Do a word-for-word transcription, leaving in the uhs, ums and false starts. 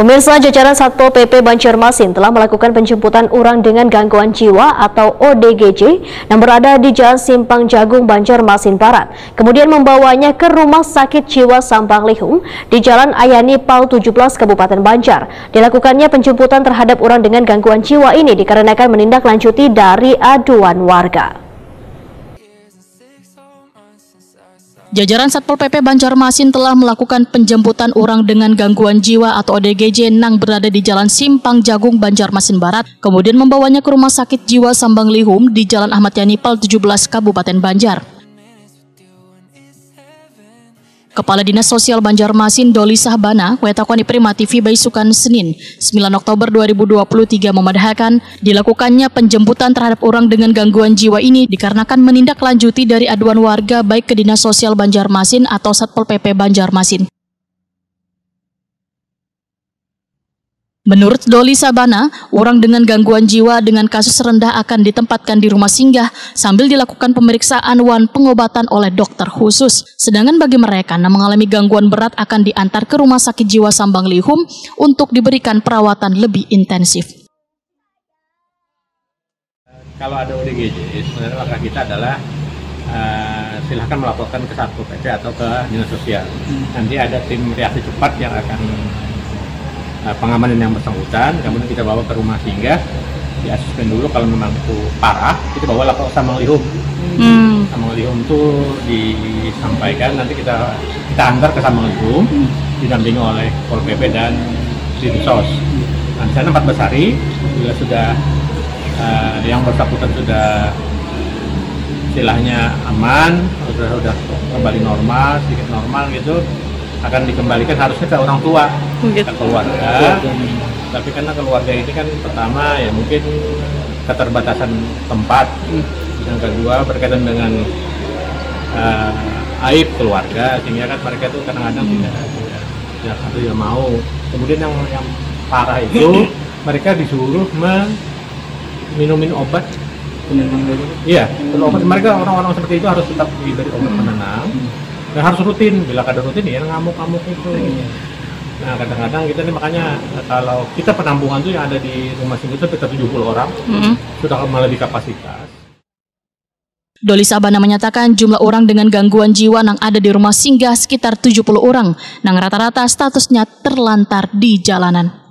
Pemirsa, jajaran Satpol P P Banjarmasin telah melakukan penjemputan orang dengan gangguan jiwa atau O D G J yang berada di Jalan Simpang Jagung, Banjarmasin Barat, kemudian membawanya ke Rumah Sakit Jiwa Sampang Lihum di Jalan Ayani Pal tujuh belas, Kabupaten Banjar. Dilakukannya penjemputan terhadap orang dengan gangguan jiwa ini dikarenakan menindaklanjuti dari aduan warga. Jajaran Satpol P P Banjarmasin telah melakukan penjemputan orang dengan gangguan jiwa atau O D G J nang berada di Jalan Simpang Jagung, Banjarmasin Barat, kemudian membawanya ke Rumah Sakit Jiwa Sampang Lihum di Jalan Ahmad Yani Pal tujuh belas, Kabupaten Banjar. Kepala Dinas Sosial Banjarmasin, Doli Sahbana, wetakon Prima T V baisukan Senin, sembilan Oktober dua ribu dua puluh tiga, memadahakan dilakukannya penjemputan terhadap orang dengan gangguan jiwa ini dikarenakan menindaklanjuti dari aduan warga baik ke Dinas Sosial Banjarmasin atau Satpol P P Banjarmasin. Menurut Doli Sabana, orang dengan gangguan jiwa dengan kasus rendah akan ditempatkan di rumah singgah sambil dilakukan pemeriksaan wan pengobatan oleh dokter khusus. Sedangkan bagi mereka yang mengalami gangguan berat akan diantar ke Rumah Sakit Jiwa Sampang Lihum untuk diberikan perawatan lebih intensif. Kalau ada O D G J, sebenarnya langkah kita adalah, eh, silahkan melaporkan ke Satpol P P atau ke Dinas Sosial. Hmm. Nanti ada tim reaksi cepat yang akan, eh, pengamanan yang bersangkutan, kemudian kita bawa ke rumah singgah, diasesmen dulu, kalau memang itu parah, kita bawa lapor ke Sampang Lihum. Hmm. Sampang Lihum itu disampaikan, nanti kita, kita antar ke Sampang Lihum, Hmm. didampingi oleh Pol P P dan Dinsos. Nah, di sana empat belas hari, bila sudah, eh, yang bersangkutan sudah istilahnya aman, sudah, sudah kembali normal, sedikit normal gitu, akan dikembalikan harusnya ke orang tua, Gitu. ke keluarga. Tapi karena keluarga ini kan pertama ya mungkin keterbatasan tempat, Hmm. yang kedua berkaitan dengan, eh, aib keluarga, sehingga kan mereka tuh kadang-kadang Hmm. tidak, tidak, tidak, tidak mau. Kemudian yang, yang parah itu mereka disuruh me-, minumin obat. Penenang dulu. Iya, Hmm. obat. Mereka, orang-orang seperti itu harus tetap diberi obat Hmm. penenang. Hmm. Dan harus rutin. Bila kada rutin, ya ngamuk-ngamuk itu. Iya. Nah, kadang-kadang kita ini makanya, eh, kalau kita penampungan tuh yang ada di rumah singgah itu sekitar tujuh puluh orang, Hmm. sudah melebihi kapasitas. Doli Sabana menyatakan jumlah orang dengan gangguan jiwa nang ada di rumah singgah sekitar tujuh puluh orang, nang rata-rata statusnya terlantar di jalanan.